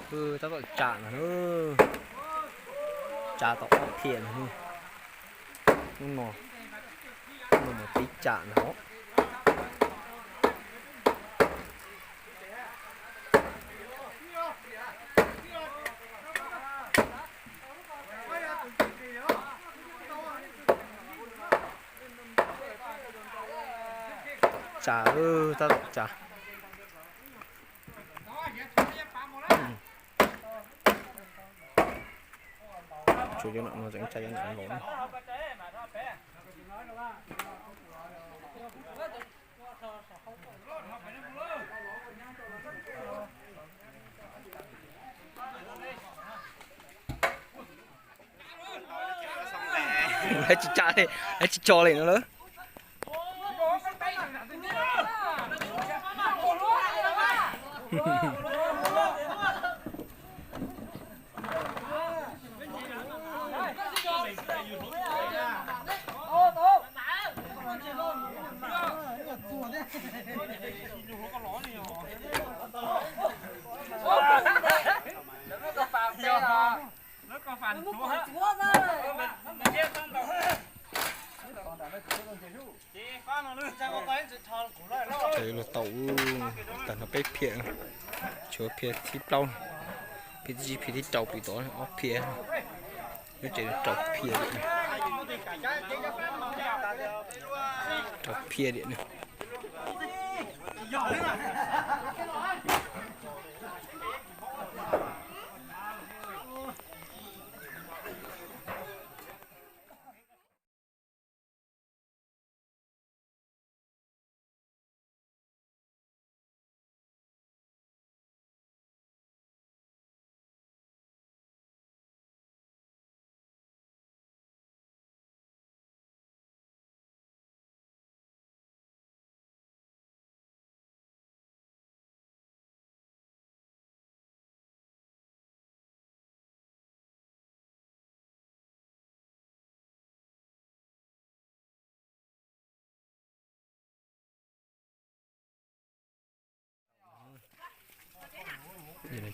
Tab tom tsam ntag, tsam tau ob phiaj ntag. Hnub no, hnub no mus tib tsam ntag. Tsam, tab tom tsam. Tshuav cov no tseem tsam cov no los. Tsis tsa li, tsis tso li no lawm. Ces yuav luag tau tag nrho peb phiaj, tshuav phiaj thib plaub, phiaj thib tsib, phiaj thib rau pw tod ob phiaj. Lub tsev no rau phiaj diam, rau phiaj diam ne.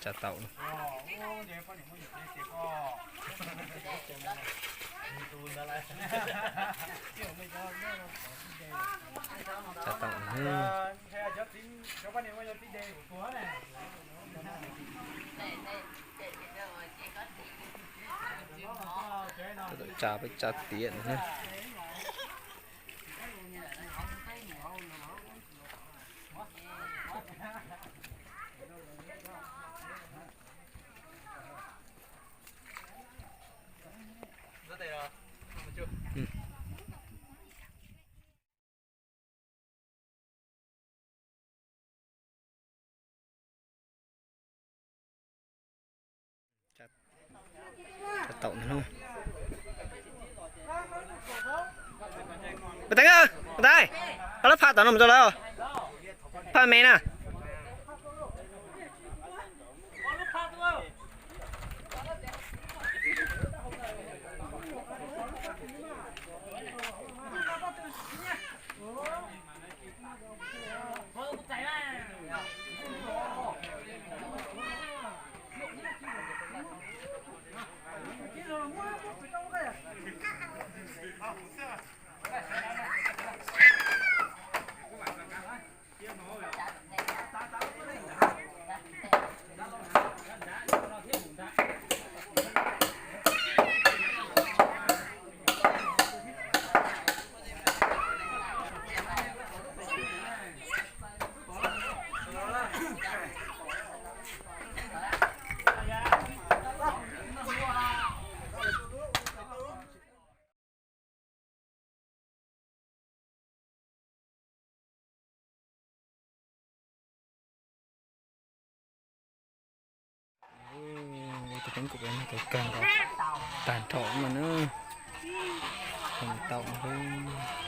Tsa taum, tsa taum. Tsa peb tsa tiav no. Tau ntag. Teev, Teev, pab lub phaj tom no mus rau lawv, phaj me na. Tus kheev kuv kawg nkaus, tag nrho mas na, tau lawm.